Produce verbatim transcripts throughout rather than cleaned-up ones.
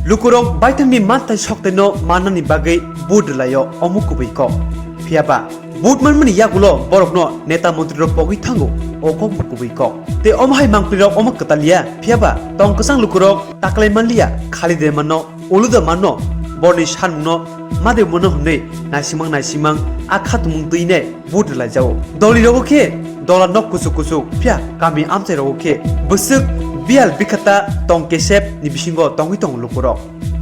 Lukurok baithangni manthai soktaino mannani bagwi vote rwlaio, omo kubui kok. Phiyaba vote manmani yagulo borokno neta montrirok pogwi thango, o kokbo kubui kok. Tei omo hai mangprirok omo kwtal ya, phiyaba tong kwchang lukurok taklai manliya, khali de manno, uluda manno, borni sanmungno made mano hwnwi naisimang naisimang a khatungmung twi ne vote rwlaijago. Dolirogo khe dola nok kuchuk kuchuk, phiya kami amchairogo khe bwswk biyal bikhata tong kesep ni bisingo tongwi tongo lukurok,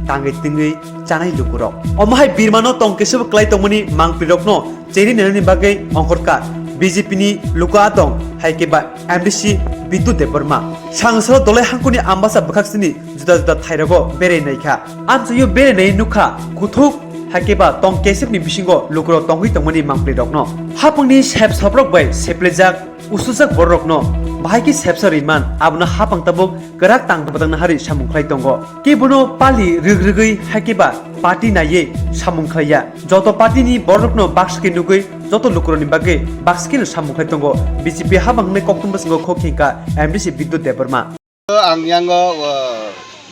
tangwi twngwi chanai lukurok. Omo hai birmano tong kesebo klai tongmani mangprirokno cheri nenani bagwi ongkhorkha B J P ni luku atong hai khe ba M D C Bidut Debbarma. Sangsaro dolai hangkuni ambasa bwkhaksini juda juda thairogo berai naikha. Amchaio berai nai nukha kuthuk hai khe ba tong kesepni bisingo lukurok tongwi tongmani mangprirokno. Hapangni sep soprok bai seplijak usujak bororokno bahai khe sepsa riman abono hapang tabuk kwrak tang bwtang nahari samung khlai tongo. Kebono pali rwk rwgwi hai khe ba party naiwi samung khlaiya. Joto party ni bororokno baksa khe nugwi joto lukurokni bagwi baksa kheno samung khlai tongo. B J P habang hwnwi koktwma bwskango kho khengkha M D C Bidut Debbarma. Ang yango, o,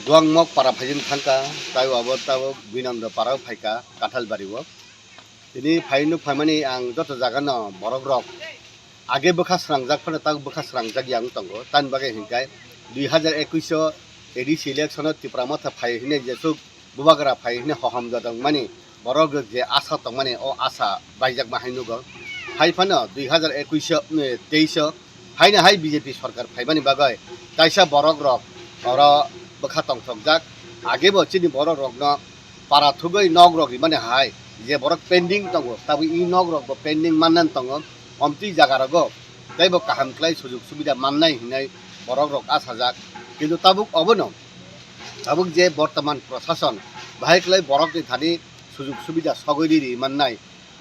Duangmok para phaijin thangkha, tai abo tabuk Binando para phaikha, Kathalbari o. Tini phaino phaimani ang joto jagano borok rok age bwkha srangjak phano tak bwkha srangjak ya wng tongo. Tamni bagwi hinkhe dui hazar ekush o A D C election o Tipra Motha phai hwnwi jesuk bubagra phai hwnwi hohom jotong mani borok rok je asa tongmani o asa baijakma hai nugo. Hai phano dui hazar ekush o, eh, teis o haino hai B J P sorkar phaimani bagwi kaisa borok rok oro bwkha tongthokjak. Age bo chini borok rokno para thugwi nok rok rimani hai je borok pending tongo, tabuk i nok rok bo pending mannani tongo, omtwi jaga rogo teibo kaham khlai sujug subida mannai hinwi borok rok asajak. Kintu tabuk obono, tabuk je bortoman prosason bahai khlai borok ni thani sujug subida sogwi riri mannai,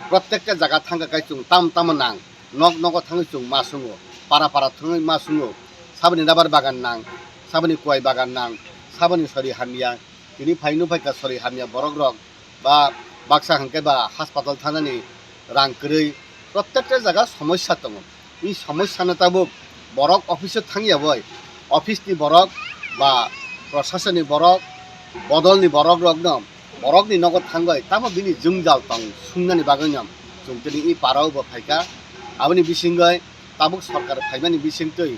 prottekta jaga thangkha khe chwng tam tamo nang, nok nogo thangwi chwng ma sungo, para para thangwi ma sungo, saboni rabar bagan nang, saboni kuai bagan nang, saboni sori hamya, tini phaino phaikha sori hamya borok rok, ba baksa hwnkhe ba haspatal thanani rang kwrwi, prottekta jaga somosya tongo. I somosya no tabuk borok office o thangya bai, office ni borok ba prosason ni borok, bodol ni borok rok no borok ni nogo thangwi tamo bini jwngjal tong sungnani bagwi no chwng tini i para o bo phaikha. Aboni bisingwi tabuk sorkar phaimani bisingtwi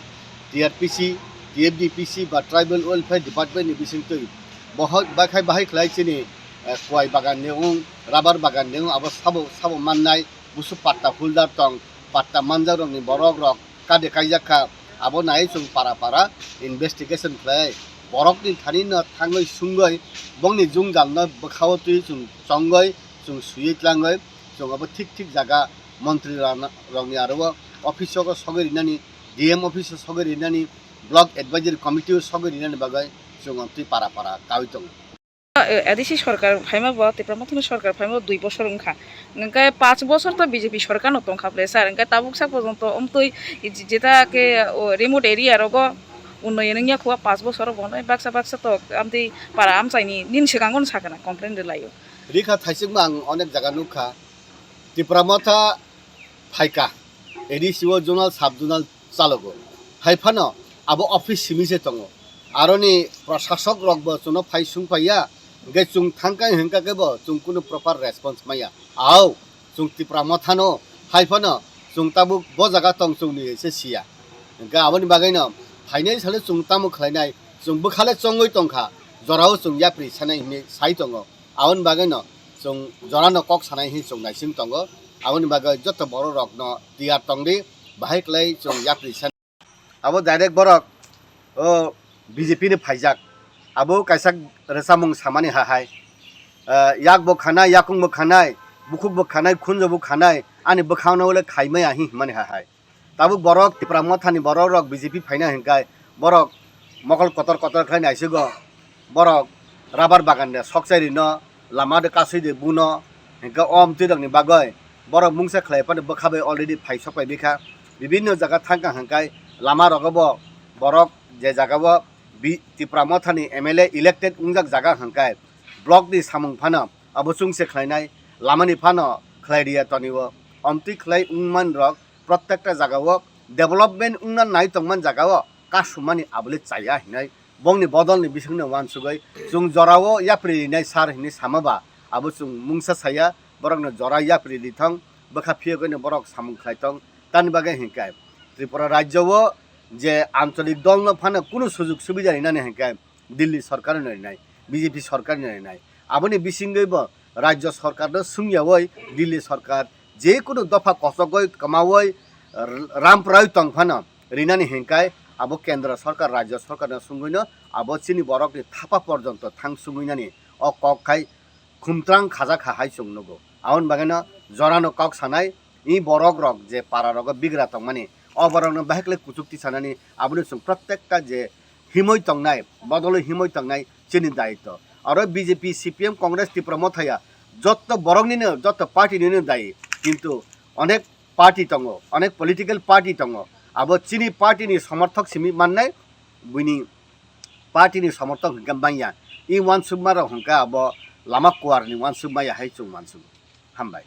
T R P C, T F D P C ba Tribal Welfare Department ni bisingtwi bohok bakhai bahai khlai chini, eh, kuai bagan ni wng, rabar bagan ni wng, abo sabo, sabo mannai, busu patta holder tong, patta manjak rok ni borok rok kade kaijak kha, abo nai chwng para para investigation khlai, borok ni thani no thangwi sungwi, bongni jwngjal no bwkha o twi chwng chongwi, chwng swiwi tlangwi, chwng abo thik thik jaga montri rok ni aro o office o sogwi rinani, D M office o sogwi rinani, block advisory committee o sogwi rinani bagwi chwng twi para para kaui tongo. A D C sorkar phaima bo, Tipra Mothani sorkar phaima bo dui bosor wngkha. Hwnkhe panch bosor to B J P sorkar no tongkha ble sir. Hwnkhe tabuk sak porjonto omtwi jeta khe, o, remote area rogo unnoyon wngya kho, panch bosor bo hwnwi baksa baksa to amtwi para amchaini nini swkango no sakha na complain rwlaio. Rikha thaichukma ang onek jaga nukha. Tipra Motha phaikha, A D C o zonal, sub zonal chalogo. Hai phano abo office simi se tongo. Aroni prasasok rok bo chwngno phai sung phaiya, hwnkhe chwng thangkha hwnkha khe bo chwng kunu proper response maya. Ao, chwng Tipra Mothano hai phano chwng tabuk bo jaga tong chwng ni se siya. Hwnkhe aboni bagwino phainai salo chwng tamo khlainai, chwng bwkhale chongwi tongkha, jorao chwng yapri sanai hinwi sai tongo. Aboni bagwino chwng jorano kok sanai hinwi chwng naising tongo. Aboni bagwi joto borok rokno tiyar tongdi, bahai kwlai chwng yapri san. Abo direct borok, o, B J P ni phaijak. Abo kaisa rwchapmung samani ha hai. Eh, yak bo khanai, yakung bo khanai, bukhuk bo khanai, khunjo bo khanai, ani bwkhangno le khaimaya hi himani ha hai. Tabuk borok Tipra Mothani borok rok B J P phaina hinkai borok mokol kotor kotor khlai naisigo. Borok rabar bagan de sokchai rino, lama de kasui de buno, hinka o amtwi rokni bagwi borok mungsa khlai phano bwkha bai already phai sok pai bikha. Bibinno jaga thangkha hinkai lama rogo bo borok je jaga o bi-, Tipra Mothani M L A elected wngjak jaga hinkai block ni samung phano abo chwngse khlainai, lamani phano khlai riya tonio. Omtwi khlai wngman rok prottekta jaga o development wngna nai tongman jaga o kasumani abole chaya hinai bongni bodolni bisingno uansugwi chwng jorao yapri rinai sar hinwi sama ba, abo chwng mungsa saya, borokno jora yapri rithong, bwkha phiyogwino borok samung khlaithong. Tamni bagwi hinkhe Tripura rajyo-o je ancholik dolno phano kunu sujug subida rinani hinkhe Delhi sorkarno rinai, B J P sorkarno rinai. Aboni bisingwibo rajyo sorkarno sungyawi Delhi sorkar je kunu dopha kochogwi kwmawi r-, ramprai tong phano rinani hinkhe abo kendra sorkar, rajyo sorkarno sungwino abo chini borokni thapa porjonto thang sungwinani o kok khai khumtrang khajak kha hai chwng nugo. Aboni bagwino jorano kok sanai, i borok rok je para rogo bigra tongmani, o borokno bahai khlai kuchuk tisanani, aboni chwng protekta je himoi tongnai, bodolwi himoi tongnai chini dayitto. Aro B J P, C P M, Congress, Tipra Mothaya jotto boroknino, jotto party nino dayi, kintu onek party tongo, onek political party tongo, abo chini party ni somorthok simi mannai, buini party ni somorthok hwnkhe manya. I uansukma rok hwnkhe abo lama kuar ni uansukma ya hai chwng uansukgo. Hambai.